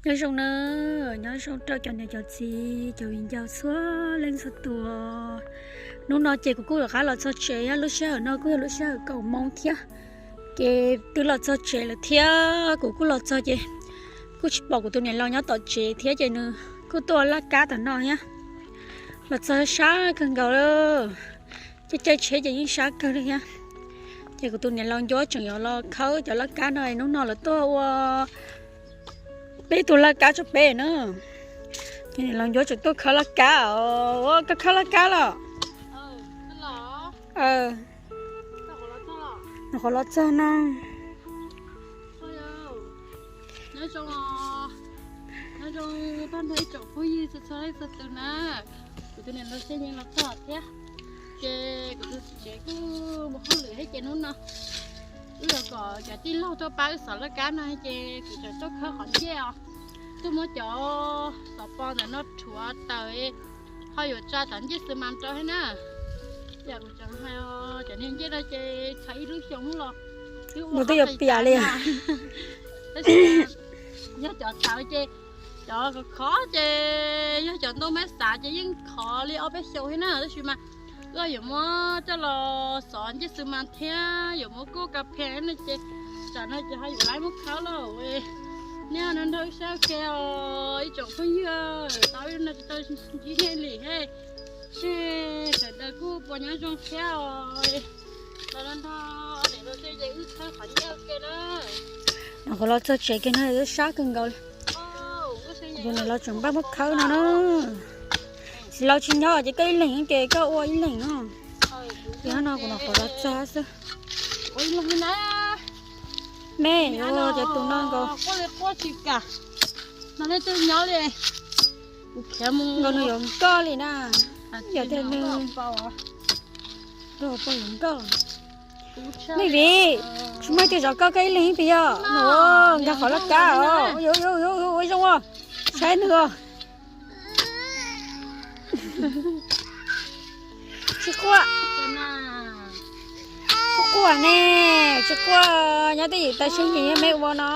Nyob zoo na, nyob zoo rau cov niam cov txiv cov viv ncaus txhua leej txhua tus. Hnub no ces kuv kuj rov qab los txog tsev, lub sij hawm no kuj yog lub sij hawm kaum moo thiab. Ces twb los txog tsev lawm thiab, kuv kuj los txog ces kuj tsis pom kuv tus niam laus nyob tom tsev thiab ces nws kuj tuaj laj kab tom no thiab. Los txog sab kawg nkaus lawm, caij caij tsheb ces yeej sab kawg li thiab. Ces kuv tus niam laus Ncuab tseem yuav los khawb cov laj kab no, hnub no lawv tuaj ua peb tug laj kab rau peb na. Ces niam laus Ncuab tseem tuaj khawb laj kab os. Koj khawb laj kab los? Nws qhuav los txog no. Nyob zoo, nyob zoo tag nrho ib tsoom phooj ywg txhua txhua leej txhua tus na. Kuv tus niam laus Xeeb Nyeej los txog thiab, ces kuv tus txiv tsev kuj mus hauj lwm thiab ces hnub no wb los kom cov tij laug tuaj pab wb xov laj kab no ces kuv tseem tuaj khawb qhov ncej os. Tuaj muab cov xov pos ntawm no rhuav tawm, ho yuav tsa tom ncej xwb mas rau thiab na. Yam kuv tseem hais, cov niag ncej no ces tshav ib lub xyoo los twb ua twb yuav piam li. Tab sis yog cov tawv ces, cov khov khov ces yog cov ntoo mab xav ces yeej khov li ob peb xyoos thiab na. Tab sis mas wb yuav muab coj los xov ncej xwb mas thiab yuav muab kuj kas phees no ces tsam no ces ho yuav laib muab khawb los. Nyob no nrog wb saib ua ke os ib tsoom phooj ywg, tau ib lub no tsis tau ntsib nej li he. Sawv daws kuj puas nyob zoo thiab os. Los nrog niam laus Xeeb Nyeej wb khawb qhov ncej ua ke na. Nws qhuav los txog tsev kiag no twb sab kawg nkaus li. Ces niam laus tseem npaj muab khawb no na. Txiv laus tsis nyob ces koj ib leeg ces koj ua ib leeg no. Ces no kuv nws qhuav los txog xwb. Me, ces tus no nkaus. Nkaus nws yuav nkoj li na. Yog tias nws, nws yuav nkoj. Mej Viv, tsis muaj ib tug zov koj, koj ib leeg pes yog no. Nkag qhov laj kab os. Ua zoo os, saib nws os. Tsis quaj, quaj quaj ne, tsis quaj, nyob twj ywm tas seb nyiam me ua no.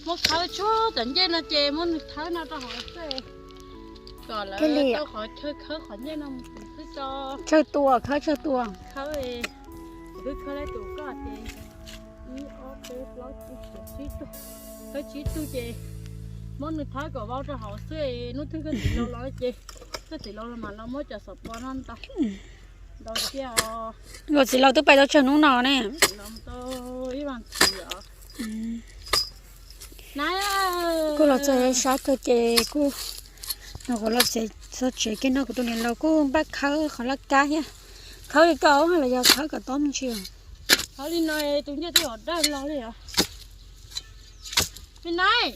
Muab khawb tsuag tom ncej no ces muab nws thawb no rau hauv xwb, kom lawv tau qhov chaw khawb qhov ncej no mus xwb tso. Tsawg tua, khawb tsawg tua. Khawb, kuv twb khawb lawm tus koj ces ib ob peb plaub tsib tug, khawb tsib tug ces muab nws thawb kom vau rau hauv xwb, hnub twg koj txiv laus los ces koj txiv laus los mam los muab cov xov pos no ntau, ntau tiag os. Nkauj txiv laus twb pais tau tsawg hnub no ne. Txiv laus tau ib vas thiv os. Kuj los txog sab kawg ces kuj, no kuv los txog tsev kiag no kuv tus niam laus kuj npaj khawb qhov laj kab thiab. Khawb li ko los yog khawb kom tob me ntsis? Khawb li no tus ncej twb yuav dawb los li os. Me nai,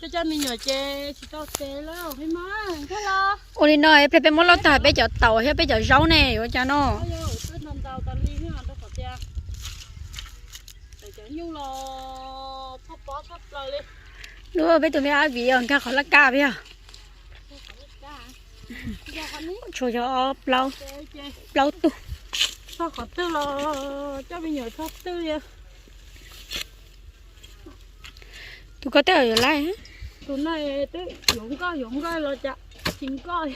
coj coj me nyuam ces tsis tau tev lawm me mas nkag los. Ua li no peb, peb muab lauj tag peb cov taum thiab peb cov zaub ne yuav ua cas no? Lub peb tus me ab viv os, nkag qhov laj kab peb yog. Tshuav yog ob plaub, plaub tug. Txog qhov twg los coj me nyuam txog twg li. Tus ko tej zaum yuav laib. Tus no twb yuav nkoj yuav nkoj los cas tsis nkoj.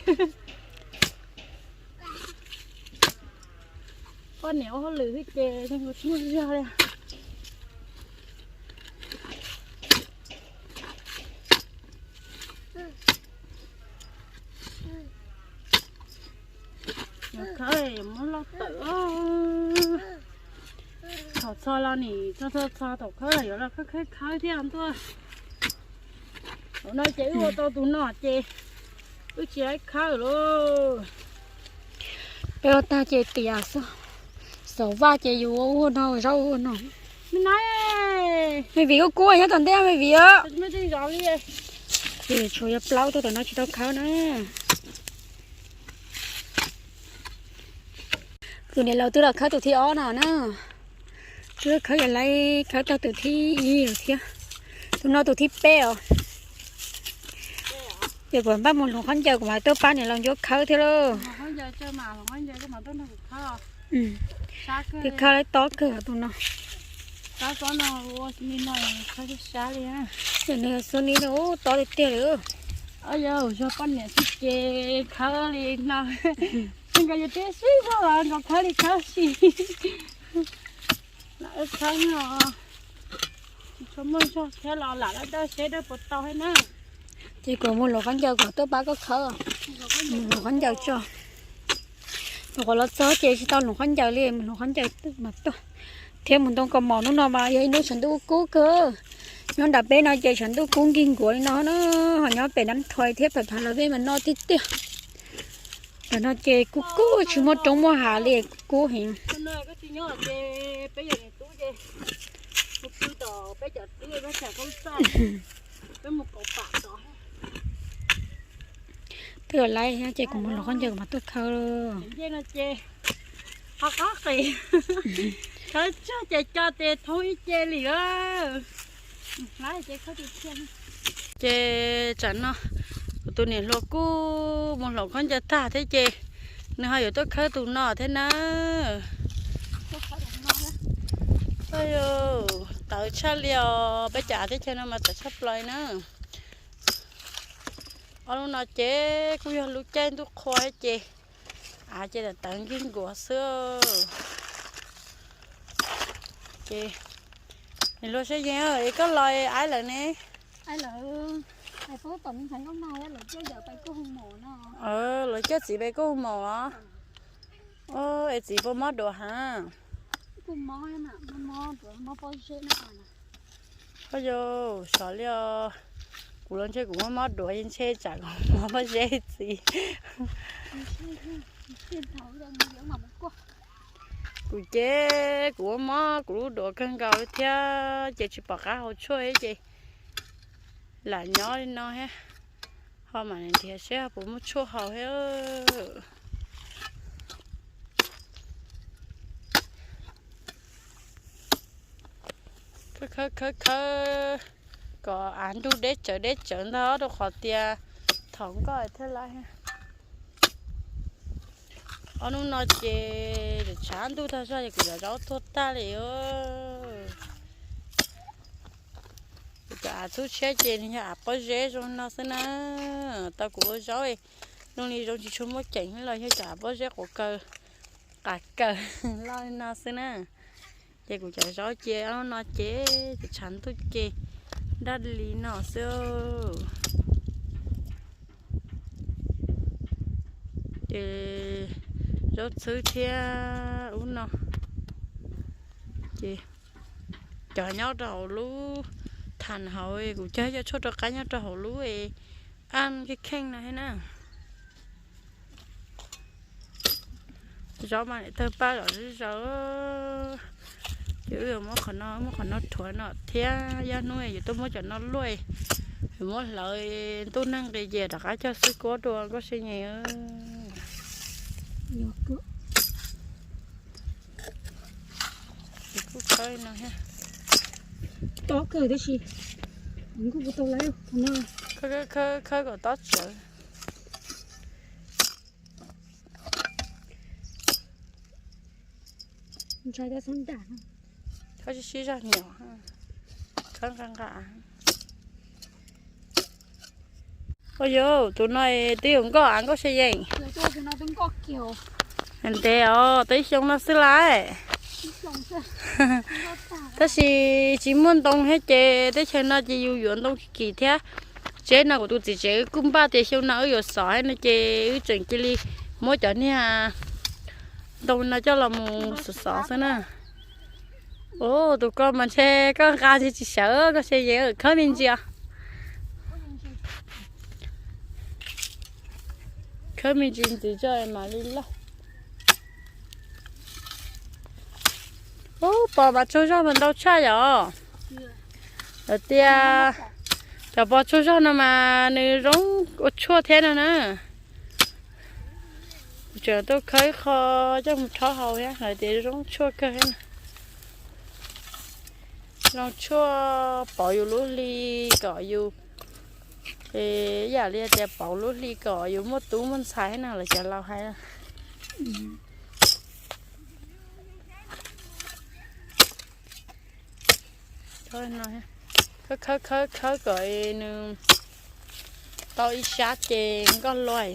Poj niam ua hauj lwm xwb ces zoo nkaus muaj zog li. Yuav khawb yuav muab lauj tawm. Thaum txog los nim txog txog thaum khawb los yuav los khawb khawb khawb thiaj ntuaj. Thaum no ces wb ua tau tus no ces wb tsis laib khawb lauj. Peb ua tag ces tias xov vaj ces yus ua ua no, zaub ua ua no. Me viv kuj kub nyob tom ntej me viv. Ces tshuav yog plaub tug tom no tsis tau khawb na. Kuv niam laus twb los khawb tus thib ob no na. Twb khawb yog laib khawb tau tus thib ib thiab. Tus no tus thib peb os. Ces kuv npaj mus hloov khaub ncaws kuv mam tuaj pab niam laus Ncuab khawb thiab lauj. Twb khawb laib tob kawg tus no. Qab tsob no ua li no khawb sab li. Nws xub ni no tob tiag tiag li. Yog poj niam xwb ces khawb li no, nkaus yus tib sib zog los nkaus khawb li khawb xwb. Lam khawb no, tsis tshua muaj zog thiab los lam dawj seb dawj puas tau thiab na. Ces kuv mus hluas khaub ncaws kom tuaj pab koj khawb. Mus hluas khaub ncaws tso. Mus qhov los txog ces tsis tau hluas khaub ncaws li, mus hluas khaub ncaws mas tuaj. Thiab mus ntoo kaus mom hnub no mas yog ib hnub tshav ntuj kub kawg. Nyob nram peb no ces tshav ntuj kub nkig nkuav li no na, ho nyob pem Nab Thuais thiab pem Phav Las Vej mas no tiag tiag. Ntawm no ces kub kub tsis muaj roob muaj hav li, kub heev. Twb lawm ces kuv mus hluas khaub ncaws mas tuaj khawb. Ho qab qis, khawb tsawg ces co tes thoob ib ce li. Ces tsam no kuv tus niam hluas kuj mus hluas khaub ncaws tag thiab ces nws ho yuav tuaj khawb tus no thiab na. Tawv tshaj li os, peb cov av teb chaws no mas tawv tshaj plaws na. Ob lub no ces kuj yog lub caij ntuj qhua ces av ces tawv nkig nkuav xwb. Ces nws luag seb yeej es koj los aib lawm ne. Lawv coj txiv pem koj hu maum os. Es txiv puas mob duav heev? Ho yog sov li os, kuv los ntshe kuv muaj mob duav, ntshe tsam kuv mob pob zeb txiv. Kuv ces kuv muaj mob kuv lub duav kawg nkaus li thiab ces tsis pom qab haus tshuaj thiab ces lam nyob li no thiab. Ho mam nrhiav seb puas muaj tshuaj haus thiab. Khawb khawb khawb kom av nrug deb tsawv deb tsawv ntag rau qhov tias thaum nkoj thiab lawm. Ob hnub no ces tshav ntuj tag zog ces kuv cov zaub tuag tag li. Kuv cov av txhub tshiab ces nws yog av pob zeb zoo no xwb na. Tau kuv ua zaub zoo li zoo tsis tshua muaj ceem los yog cov av pob zeb quav kaws, qav kaws loj li no xwb na. Ces kuv cov zaub ces ob hnub no ces tshav ntuj ces daj li no xwb. Ces zaub txhwb thiab ub no ces cov nyob rau hauv lub thas hauv, kuv cog cov tshuaj rov qab nyob rau hauv lub aj kheej kheej no thiab na. Zaub mas tawg paj zom zaws. Ces wb yuav muab qhov no, muab qhov no rhuav no thiab, yog hnub yuav tuaj muab cov no luaj, yuav muab hlawv ntuj neeg nqis ces rov qab cog xwb kuab dua koj se nyeem. Kuj khawb no thiab. Tob kawg tab sis kuj tau lawm no. Khawb kom tob tsawv. Ntshai tab xub nram. Khawb sib sib zog nyom, khawb nqa nqa. Ua yus tus no twb yuav nkoj av nkauj se yeem. Ntev os, tau ib xyoo no xwb lawm. Tab sis tsis muaj ntoo thiab ces teb chaws no ces yus yuav ntoo kim thiab. Tsev no kuv tus txiv tsev kuj npaj tias xyoo no wb yuav xov no ces wb tseem cia li muab cov niag ntoo no coj los mus xov xov xwb na. Ua tus ko mas ntshe koj nqa ntshe tsis sawv koj se yeem khawb me ntsis. Khawb me ntsis ntxiv tso mam li loj. Ub, pos mas tsaug zog mas ntau tshaj yom. Lawv tias cov pos tsaug zog no mas nws zoo ua tshuaj thiab no na. Kuv tseem tuaj khawb ib qho coj mus rhaub haus thiab, lawv tias zoo tshuaj kawg thiab na. Zoo tshuaj pauv yus lub hli kom yus, ib yam li tias pauv lub hli kom yus muaj tub muaj ntxhais thiab na, lawv cov laus hais. Khawb khawb khawb khawb kom nws tau ib sab ces nkoj luaj.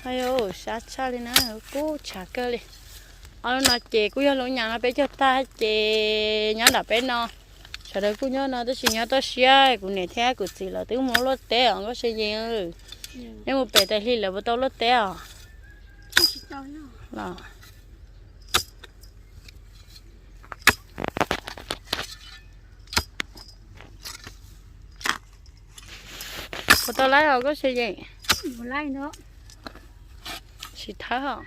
Ayu, sab tshaj li na, kub tshav kawg li. Ob lub no ces kuj yog lub nyam no peb cog tag ces nyob nram peb no. Sawv daws kuj nyob no tab sis nyob toj siab, kuv niam thiab kuv txiv lawv twb mus luaj teb os Nkauj Siab Yees. Neb mus pem tais hli lawv puas tau luaj teb os? Los puas tau laib os Nkauj Siab Yees? Tsis thawb os.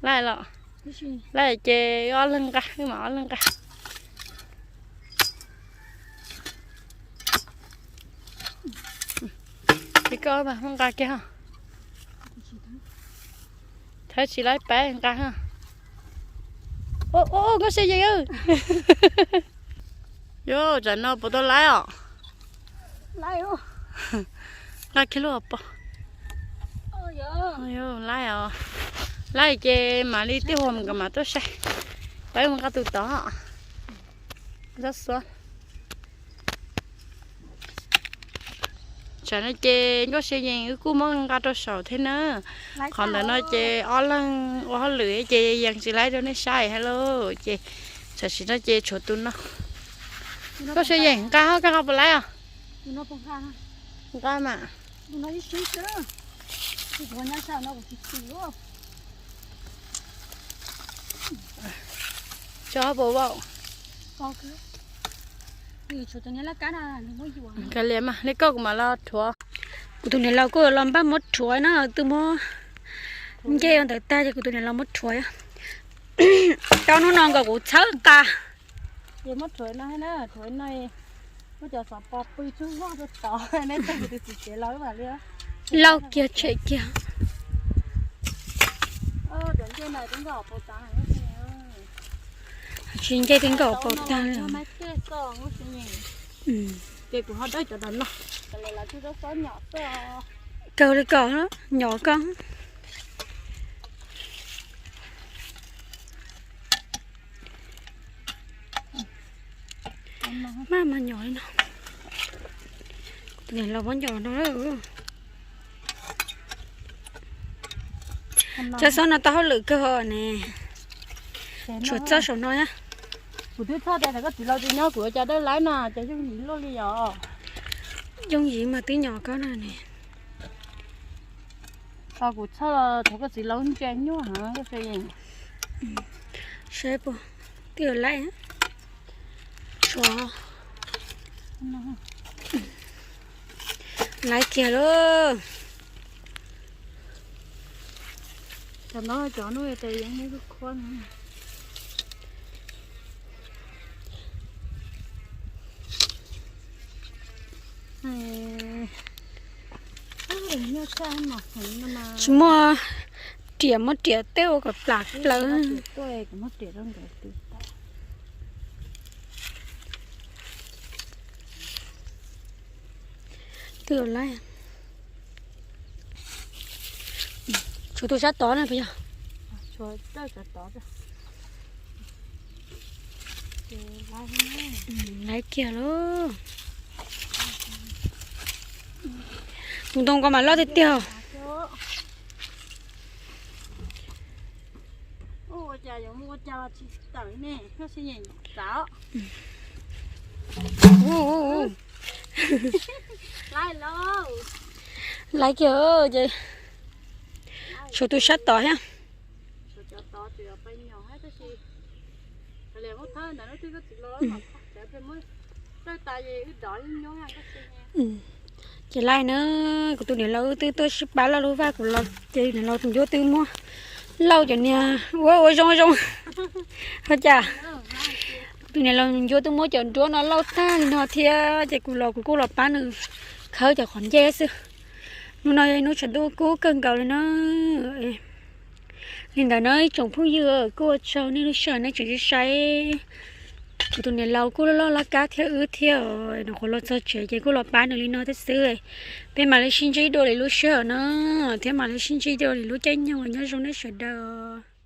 Laib los, laib ces ob leeg nqa, wb mam ob leeg nqa. Ces koj mas muab nqa kiag. Thawb tsis laib pab nqa. Nkauj Siab Yees, yog tsam no puas tau laib os? Nqa kiag lub hauv paus. Laib os. Laib ces mam li tij hua mus kom mam tuaj saib. Pab mus nqa tus tod. Tsam no ces Nkauj Siab Yees wb kuj muab nqa rau saum thiab na. Qhov ntawm no ces ob leeg ua hauj lwm ces yeej tsis laib rau nej saib hais lauj. Ces tam sim no ces tshuav tus no. Nkauj Siab Yees nqa ho koj nqa puas laib os? Nqa mas. Tso puas vau. Kav liam mas li koj kuv mam los rhuav. Kuv tus niam laus kuj los npaj muab rhuav na, twb muab ncej ua ntawd tag ces kuv tus niam laus muab rhuav. Rau hnub no nkaus kuv txhawb nqa. Muab rhuav no, rhuav no, muab cov xov pos pw tsuj vog rau tod, neb txog kuv tus txiv tsev los mam li. Lauj kiag tshem kiag. Tsis ncej twb nkaum paus tag li. Ces kuv ho dawb cov no. Kawg li koj, nyom koj. Maj mas nyom li no. Kuv tus niam laus muab nyom no. Cov xob no tau hauj lwm kawg hos ne. Tshuav txoj saum no na. Kuv twb txhoj tias koj txiv laus tsis nyob kuv ua cas dawb laib na, ces yooj yim luaj li os. Yooj yim mas twb nyom koj na ne. Tau kuv txhoj los thov koj txiv laus ntsia nyuaj heev. Saib puas twb laib. Tshuav. Laib kiag lauj. Cov no cov no tes yeej muaj khuab no. Tsis muaj riam, muab riam tej ua kom plam plaws. Twb laib. Tshuav tus sab tod na puas yog? Laib kiag lauj. Tus ntoo ko mas loj tiag tiag. Laib kiag ces tshuav tus sab tod thiab. Ces laib na, kuv tus niam laus twb tuaj sib pab loj lub vaj kuv los ces niam laus tus ncuab twb muab lauj cov niag ua ua zoo zoo. Ua cas kuv tus niam laus ncuab twb muab cov nruab no lauj tag li no thiab ces kuv los kuv kuj los pab nws khawb cov qhov ncej xwb. Hnub no yog ib hnub tshav ntuj kub kawg nkaus li na. Li ntawd na ib tsoom phooj ywg, kuj ua tsaug nej lub sij hawm nej tseem saib Kuv tus niam laus kuj loj loj laj kab thiab wb thiab, nws qhuav los txog tsev ces kuj los pab nws li no thiab xwb. Peb mam li sib ntsib dua lwm lub sij hawm no, thiab mam li sib ntsib dua lwm lub caij nyoog. Nyob zoo nej sawv daws.